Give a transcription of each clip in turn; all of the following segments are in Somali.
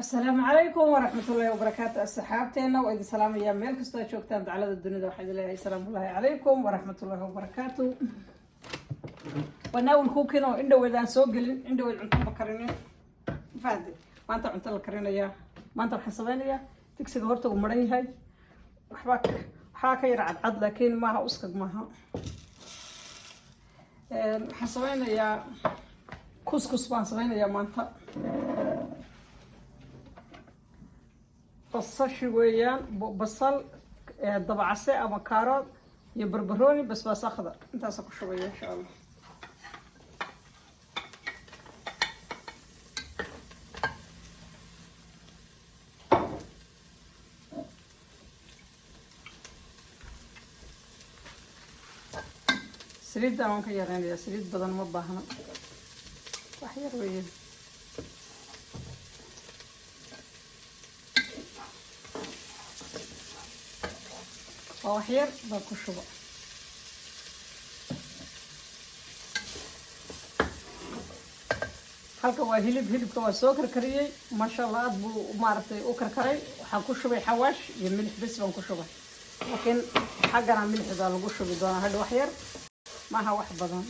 Asalaamu calaykum waraxmatullaahi wabarakaatu. Asxaabteena waa idin salaamayaa meel kastoo aad joogtaan daclada dunida. Waxaa idin leeyahay asalaamullaahi calaykum waraxmatullaahi wabarakaatu. Waa Naawil Cooking oo indhaweed aan soo gelin, indhaweed cunto ma karinin. Mafahante? Maanta cunto la karinayaa. Maanta waxaan sameynayaa, digsiga horta uu maran yahay, waxbaa waxbaa ka yar cadcad, laakiin maaha uskag maaha. Waxaan sameynayaa kuskus baan sameynayaa maanta. Basashi weeyaan, basal, dabacase ama kaarood iyo barbarooni, basbaas akhdar, intaasa ku shubaya insha Allah. Saliiddan waan ka yareynayaa, saliid badan ma baahna, wax yar weeyaan. Waa wax yar baa ku shuba. Halka waa hilib. Hilibka waa soo karkariyey, maasha Allah, aad buu maaragtay u karkaray. Waxaan ku shubay xawaash iyo milix bes baan ku shubay, laakiin xaggana milixdaa lagu shubi doonaa hadha. Wax yar maaha, wax badan.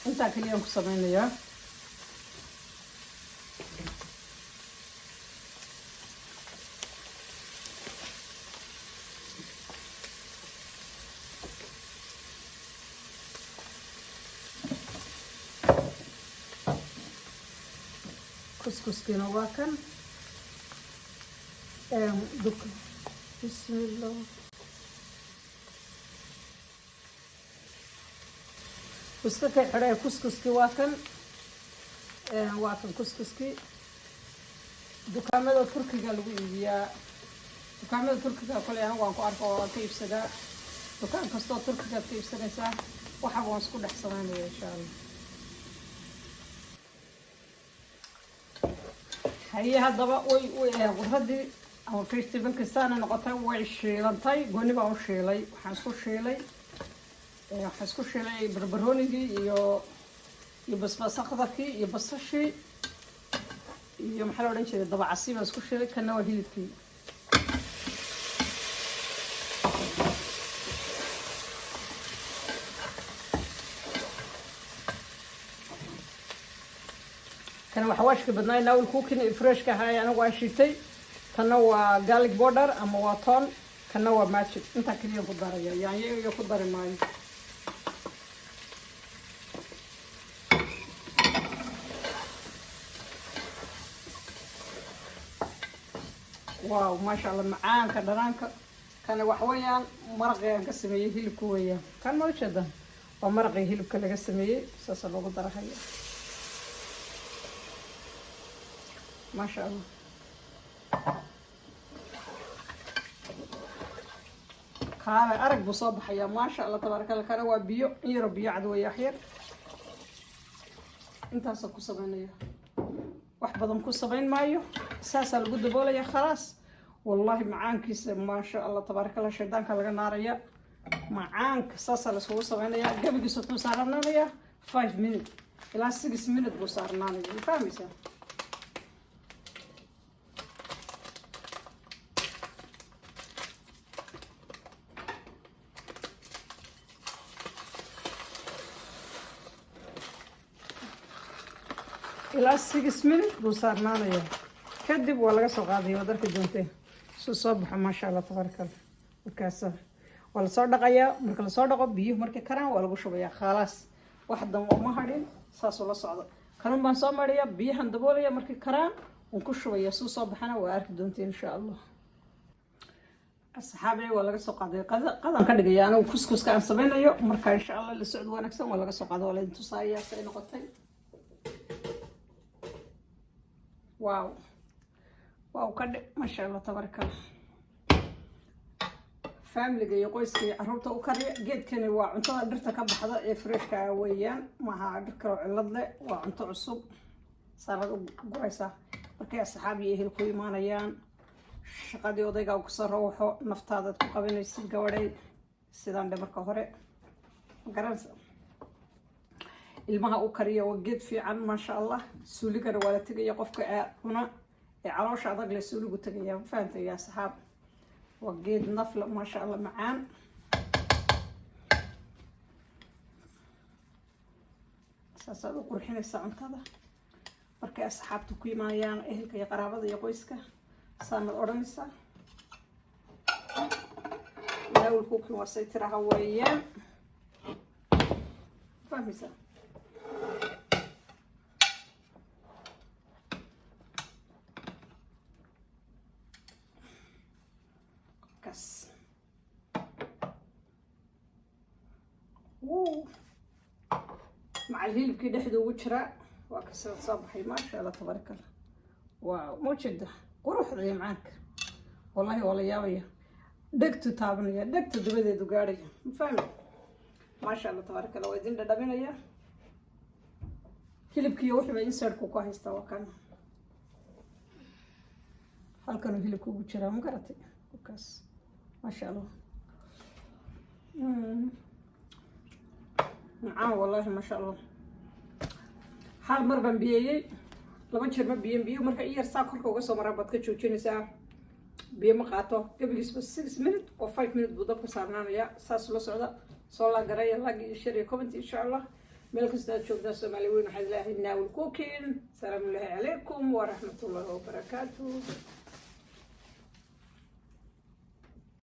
Intaa keliyaan ku sameynayaa. Kuskuskiina waa kan duk. Bismillah, iska kay xidhay. Kuskuski waa kan, waa kan kuskuski. Dukaamada Turkiga lagu iibiyaa. Dukaamada Turkiga koley anigu waan ku arko oo waan ka iibsadaa. Dukaan kastoo Turkigaad ka iibsanaysaa. Waxa waan isku dhex samaynaya insha Allah. Haye, haddaba way khudradii ama vegetable kastaana noqotay way shiilantay. Gooni baan u shiilay. Waxaan isku shiilay barbaroonigii iyo basbaas akhdarkii iyo basashii iyo, maxaa la odhan jiray, dabacasi baan isku shiilay. Kana waa hilibkii. Kana waa xawaashka badnaa, Naawil Cooking, freshka ahaa anigu aan shiitay. Kana waa garlic powder ama waa toon. Kana waa magic. Intaa keliya ku daraya, yaanyo iyo ku dari maayo. Wow, maasha Allah, macaanka dhanaanka. Kana waxa weeyaan maraqii aan ka sameeyey hilibka weeyaan. Kan ma ujeedaan? Waa maraqii hilibka laga sameeyey, saasa loogu darahaya, maasha Allah. Kaale arag buu soo baxayaa, maasha Allah, tabaaraka Allah. Kana waa biyo, in yaroo biyo cad weeya, wax yar. Intaasoo ku sameynaya, wax badan ku samayn maayo. Saasaa lagu daboolaya, khalaas. Wallahi macaankiisa, maasha Allah, tabaaraka Allah, shaydaanka laga naaraya. Macaanka saasaa laiskugu sameynaya. Gabigiisa wuxuu saarnaanayaa 5 minute ilaa 6 minute buu saarnaanaya. Ma fahmaysaa? Ilaa 6 minute buu saarnaanaya, kadib waa laga soo qaadaya. Waad arki doonteen suu soo baxo, maasha Allah, tabaaraka Allah. Markaas waa lasoo dhaqayaa. Marka lasoo dhaqo, biyuhu markay karaan waa lagu shubayaa, khalaas. Wax dambe uma hadhin, saasuu la socdo. Kanun baan soo mariya, biyahan daboolaya, markay karaan waan ku shubaya. Suu soo baxana waa arki doonteen insha Allah. Asxaabey, waa laga soo qaaday. Qadan ka dhigaya anigu kuskuska aan sameynayo. Marka insha Allah la socod wanaagsan. Waa laga soo qaaday, waa laydin tusaaya say noqotay. Wow, wow, ka dhe, maasha Allah, tabaaraka Allah. Familiga iyo qoyska iyo caruurta u kariya. Geedkani waa cuntada dhirta ka baxda ee freshka ah weeyaan, maaha dhir kaloo cillad leh, waa cunto cusub. Saalaad u guraysaa markay asxaab iyo ehel ku imaanayaan, shaqadii odaygaa kusoo rawaxo, naftaadaad ku qabanaysid. Gabadhay, sidaan dhe marka hore, ma garanaysa? Ilmaha u kariya, waa geed fiican, maasha Allah. Suuligana waa la tegaya, qofka ee cuna ee caloosha adag leh suuligu tegaya. Ma fahantay, yaa saxaab? Waa geed nafla, maasha Allah, macaan. Saasaad u qurxinaysaa cuntada markay asxaabta ku imaanayaan, ehelka iyo qaraabada iyo qoyska, saanaad odhanaysaa. Naawil Cooking waa say tiraha weeyaan, fahmaysaa? Kas wuu macal hilibkii dhexda ugu jiraa, waa kasoo soo baxay, maasha Allah, tabaaraka Allah. Waaw, mawjada quruxda iyo macaanka, wallahi waa la yaabaya, dhegtu taabanaya, dhegta dabadeedu gaadhaya, ma fahmi? Maasha Allah, tabaaraka Allah. Waa idin dhadhaminaya. Hilibkiiyo wuxuuba insertku ku haystaa, waa kan halkanuu hilibka ugu jiraa, ma garatay? Kaas, maasha Allah. Macaan wallahi, maasha Allah. Hal mar baan biyeeyey, laba jeer ma biyen. Biyo marka i yar saa korka uga soo maraa baad ka joojinaysaa. Biyo ma qaato gebigiisba, 6 minute oo 5 minute buu dabka saarnaanaya. Saas la socda, soo laagaraya, like iyo share iyo comment, insha Allah. Meel kasta aad joogtaa, Soomaali weyn, waxaad leeyahay Naawil Cooking. Salaamu llaahi calaykum waraxmatullahi wabarakaatu.